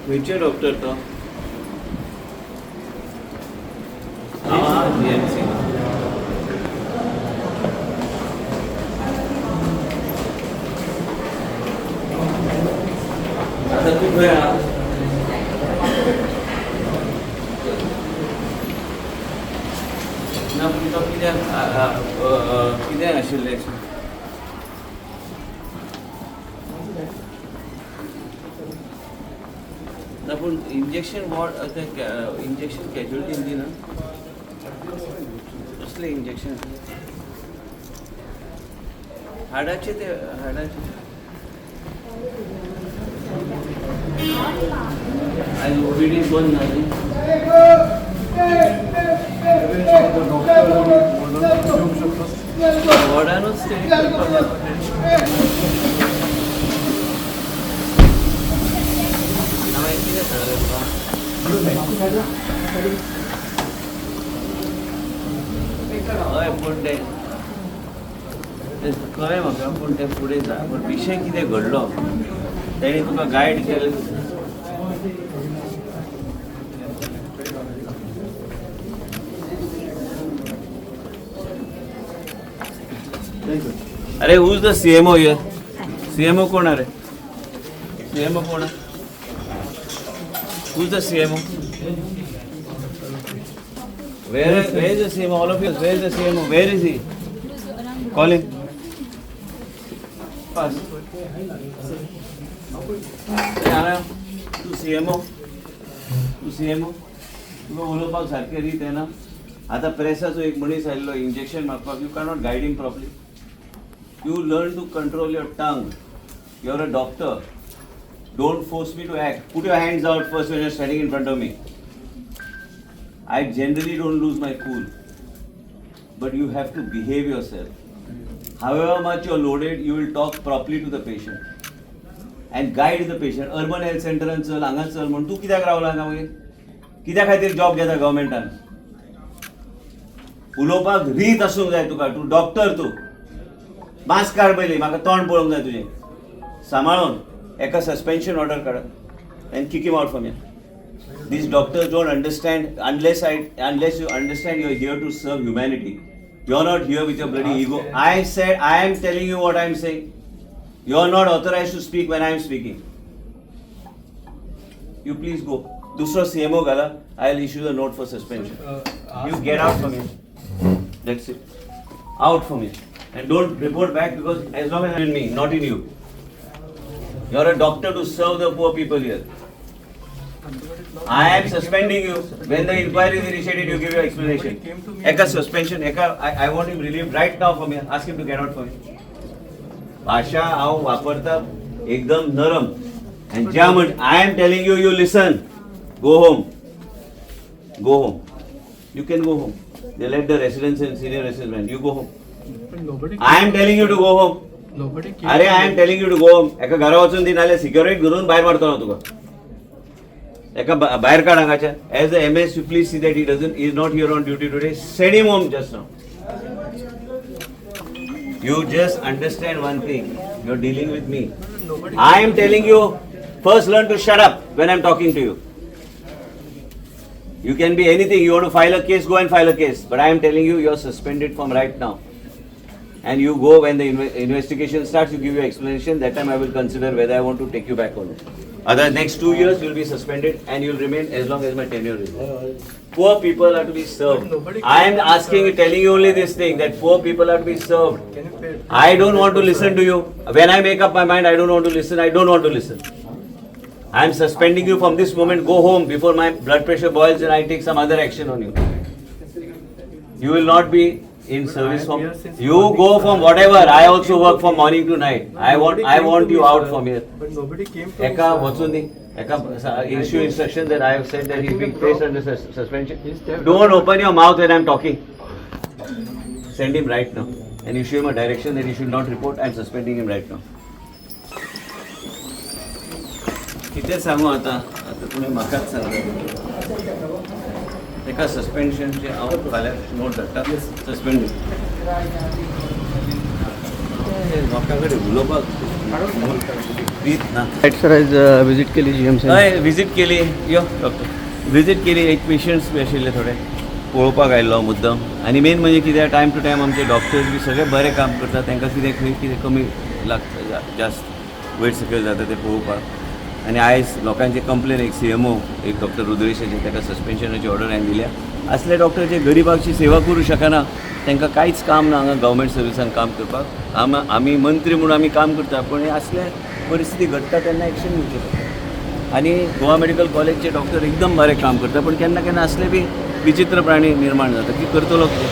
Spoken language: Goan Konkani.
खंयचे डॉक्टर तो? हांव जीएमसी. आतां तूं खंय आहा? ना, पूण तो कित्याक कितें आशिल्लें? ना, पूण इंजेक्शन वॉर्ड, इंजेक्शन कॅज्युअलिटीन दिना? कसलें इंजेक्शन? हाडाचे ते, हाडाचे. आयज ओपीडी बंद ना न्ही? डॉक्टर येऊ शकतो. वॉर्डानूच ते करपाक जाय पडलें. ना, मागीर कितें सांगलें तुका? हय, पूण तें तें कळ्ळें म्हाका, पूण तें फुडें जा, पूण विशय कितें घडलो, तेणी तुका गायड केलें? अरे, who's the CMO here? CMO कोण? अरे, सीएमओ कोण? Who's the CMO? Where is the CMO? All of you, where is the CMO? Where is he? Call him. Pass. हांगा तूं सीएमओ, तूं सीएमओ, तुका उलोवपाक सारकें रीत येना. आतां प्रेसाचो एक मनीस आयिल्लो इंजेक्शन मागपाक. You cannot guide him properly. You learn to control your tongue. You are a doctor. Don't force me to act. Put your hands out first when you're standing in front of me. I generally don't lose my cool, but you have to behave yourself. However much you're loaded, you will talk properly to the patient and guide the patient. Urban health सेंटरान चल, हांगा चल म्हूण तूं कित्याक रावला हांगा मागीर? कित्या खातीर जॉब घेता गव्हर्मेंटान? उलोवपाक रीत आसूंक जाय तुका. तूं डॉक्टर तूं. मास्क काड पयलीं, म्हाका तोंड पळोवंक जाय तुजें सांबाळून. एका सस्पेन्शन ऑर्डर काड and kick him out from here. These doctors don't understand unless you understand you're here to serve humanity. You're not here with your bloody ego. I said, I am telling you what I am saying. You're not authorized to speak when I am speaking. You please go. दुसरो CMO घाला. I'll issue the note for suspension. You get out from here. That's it. Out from here. And don't report back, because as long as in me, not in you. You're a doctor to serve the poor people here. I am suspending you. When the inquiry is initiated, you give your explanation. Nobody came to me. एका suspension, एका, I want him relieved right now from here. Ask him to get out from here. भाशा हांव वापरता एकदम नरम and ज्या म्हण, I am telling you, you listen. Go home. Go home. You can go home. They let the residents and senior residents. You go home. But nobody I am telling you to go home. Nobody came अरे, to I am me. Telling you to go home. एका घरा वचून दी, नाल्यार सिक्युरिटी धरून भायर मारतलो तुका. एका भायर काड हांगाच्यान. As a MS, you please see that he doesn't is not here on duty today. Send him home just now. You just understand one thing, you are dealing with me. Nobody I am telling you, first learn to shut up when I am talking to you. You can be anything. You want to file a case, go and file a case. But I am telling you, you are suspended from right now. And you go when the investigation starts, you give your explanation. That time I will consider whether I want to take you back or not. Otherwise, next 2 years you will be suspended and you will remain as long as my tenure is there. Poor people are to be served. But nobody I am came to asking you, sir. Telling you only this thing, that poor people are to be served. Can you pay? I don't want to listen to you. When I make up my mind, I don't want to listen. I don't want to listen. I am suspending you from this moment. Go home before my blood pressure boils and I take some other action on you. You will not be in But service I am from. Here since You morning, go sir. From whatever. I also Came work to from me. Morning to night. No, I want nobody I came want to you me, out sir. From here. But nobody came to me, एका sir. वचून दी. एका issue instruction that I have said that he is being placed under suspension. He's there. Don't open your mouth when I am talking. Send him right now and issue him a direction that he should not report. I am suspending him right now. कितें सांगू आतां? आतां तुमी म्हाकाच सांगता. तेका सस्पेन्शनचे हांव फाल्यां नोट धाडटा. सस्पेंड. लोकां कडेन उलोवपाक. रीत ना. सर, आयज विजीट केली जीएमसी. हय, विजीट केली. यो डॉक्टर, विजीट केली. एक पेशंट्स बी आशिल्ले थोडे, पळोवपाक आयिल्लो मुद्दम. आनी मेन म्हणजे कितें, टायम टू टायम आमचे डॉक्टर्स बी सगळे बरे काम करतात. तांकां कितें खंय कितें कमी लागता, जास्त वयर सकयल जाता तें पळोवपाक. आनी आयज लोकांचे कंप्लेन, एक सीएमओ, एक डॉक्टर रुद्रेशाचे, ताका सस्पेन्शनाची ऑर्डर हांवें दिल्या. असले डॉक्टर जे गरिबाची सेवा करूं शकना, तांकां कांयच काम ना हांगा गव्हर्मेंट सर्विसान काम करपाक. आमी मंत्री म्हणून आमी काम करता, पूण हे असले परिस्थिती घडटा तेन्ना एक्शन घेवचें पडटा. आनी गोवा मेडिकल कॉलेजचे डॉक्टर एकदम बरें काम करता, पण केन्ना केन्ना असले बी विचित्र प्राणी निर्माण जाता की करतलो कितें.